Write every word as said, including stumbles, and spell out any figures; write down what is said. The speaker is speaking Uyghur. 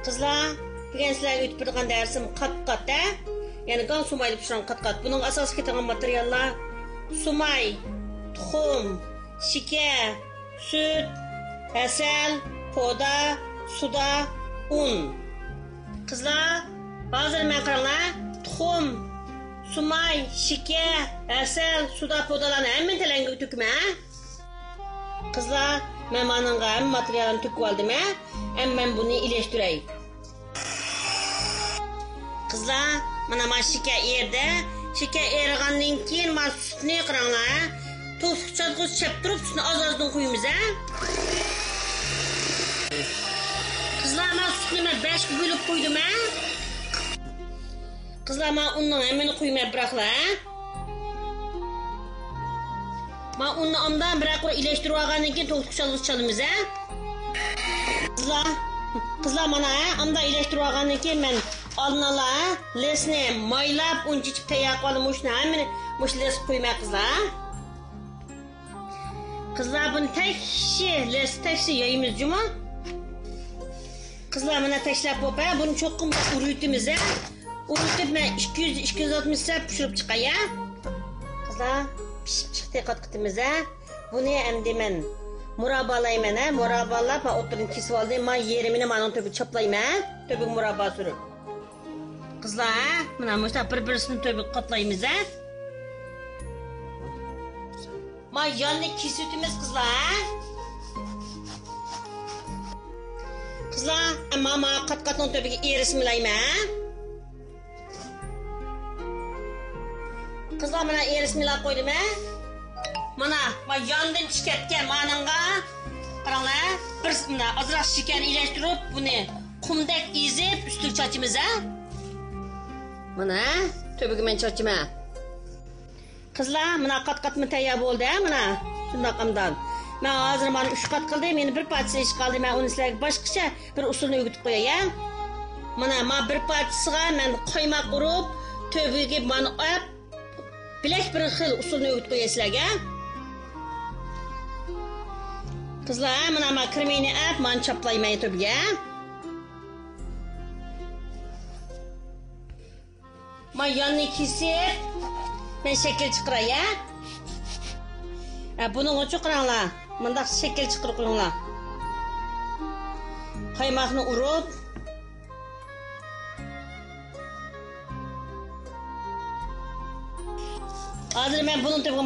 قىزلار، بۈگۈن سىلەرگە ئۆتۈپ بېرىدىغان دەرسىم قات-قات، ھە؟ يەنى گاڭ سۇمايدا پىشۇرغان قات-قات. بۇنىڭغا ئاساسلىق كېتىدىغان ماتېرىياللار: سۇماي، تۇخۇم، شېكەر، سۈت، ھەسەل، پودا، سۇدا، ئۇن. قىزلار، ھازىر مەن قاراڭلار، تۇخۇم، سۇماي، شېكەر، ھەسەل، سۇدا، پودالارنى ھەممىنى تەلەڭگىگە تۆكىمەن، ھە؟ قىزلار، مەن مانىڭغا ھەممە ماتېرىيالنى تۆكۈۋالدىم، ھە؟ ئەمما مەن بۇنى ئىلەشتۈرەي. قىزلار، مانا ما شېكەر ئېرىدى. شېكەر ئېرىغاندىن كېيىن ما سۈتنى قاراڭلار، ھە؟ توسۇق چالغۇچ چەپ تۇرۇپ، سۈتنى ئاز-ئازدىن قۇيىمىز، ھە؟ قىزلار، ما سۈتنى مەن بەشكە بۆلۈپ قۇيدۇم، ھە؟ قىزلار، ما ئۇننىڭ ھەممىنى قۇيماي بىراقلا، ھە؟ ما ئۇننى ئامدا بىرەر قۇر ئىلەشتۈرۈپ ئالغاندىن كېيىن توسۇق چالغۇچ چالىمىز، ھە؟ قىزلار، قىزلار، مانا، ھە، ئامدا ئىلەشتۈرۈپ ئالغاندىن كېيىن مەن ئالدىن ئالا، ھە، لېسنى مايلاپ، ئۇن چېچىپ تەييار قىلىپ، مۇشۇنى ھەممىنى مۇشۇ لېسقا قۇيىمەن، قىزلار، ھە؟ قىزلار، بۇنى تەكشى، لېس تەكشى يايمىز جۇمۇ. قىزلار، مانا تەكشىلەپ بولۇپ، ھە، بۇنى چوقۇم ئۇرۇۋېتىمىز، ھە. ئۇرۇتۇپ، مەن ئىككى يۈز، ئىككى يۈز ئاتمىش سەپ پىشۇرۇپ چىقاي، ھە. قىزلار، پىشىپ چىقتى، قات-قېتىمىز، ھە. بۇنى ئەمدى مەن مۇرابالايمەن، ھە. مۇرابالاپ، ھە، ئوتتۇرىنى كېسىۋالدىم. ما يېرىمىنى مانىڭ تۆپىگە چاپلايمەن، ھە. تۆپىگە مۇرابا سۈرۈپ. قىزلار، ھە، مانا مۇشۇنداق بىر-بىرسىنى تۆپىگە قاتلايمىز، ھە. ما ياننى كېسىۋېتىمىز، قىزلار، ھە. قىزلار، ما، ما قات-قاتنىڭ تۆپىگە ئېرىسمىلايمەن، ھە. قىزلار، مانا ئېرىسمىلاپ قويدۇم، ھە. مانا، ما ياندىن چىقىپ كەتكەن مانىڭغا قاراڭلار، ھە. بىر، مانا ئازراق شېكەرنى ئىلەشتۈرۈپ، بۇنى قۇمدەك ئېزىپ، ئۈستىگە چاچىمىز، ھە. مانا، تۆپىگە مەن چاچىمەن. قىزلار، مانا قات-قاتمۇ تەييار بولدى، ھە، مانا. شۇنداق ئامدان. مەن ھازىر مانا ئۈچ قات قىلدىم، يەنە بىر پارچىسى ئېشىپ قالدى. مەن ئۇنى سىلەرگە باشقىچە بىر ئۇسۇلنى ئۆگىتىپ قوياي، ھە. مانا، ما بىر پارچىسىغا مەن قايماق ئۇرۇپ، تۆپىگە مانا ئەپ، بىلەك بىر خىل ئۇسۇلنى ئۆگىتىپ قوياي سىلەرگە. قىزلار، ھە، مانا ما كىرمىنى ئەپ، مانا چاپلايمەن تۆپىگە. ما ياننى كېسىپ، مەن شەكىل چىقىراي، ھە؟ ھە، بۇنىڭغىچۇ قاراڭلار. مۇنداق شەكىل چىقىرىپ قويۇڭلار. قايماقنى ئۇرۇپ. ھازىر مەن بۇنىڭ تۆپىگە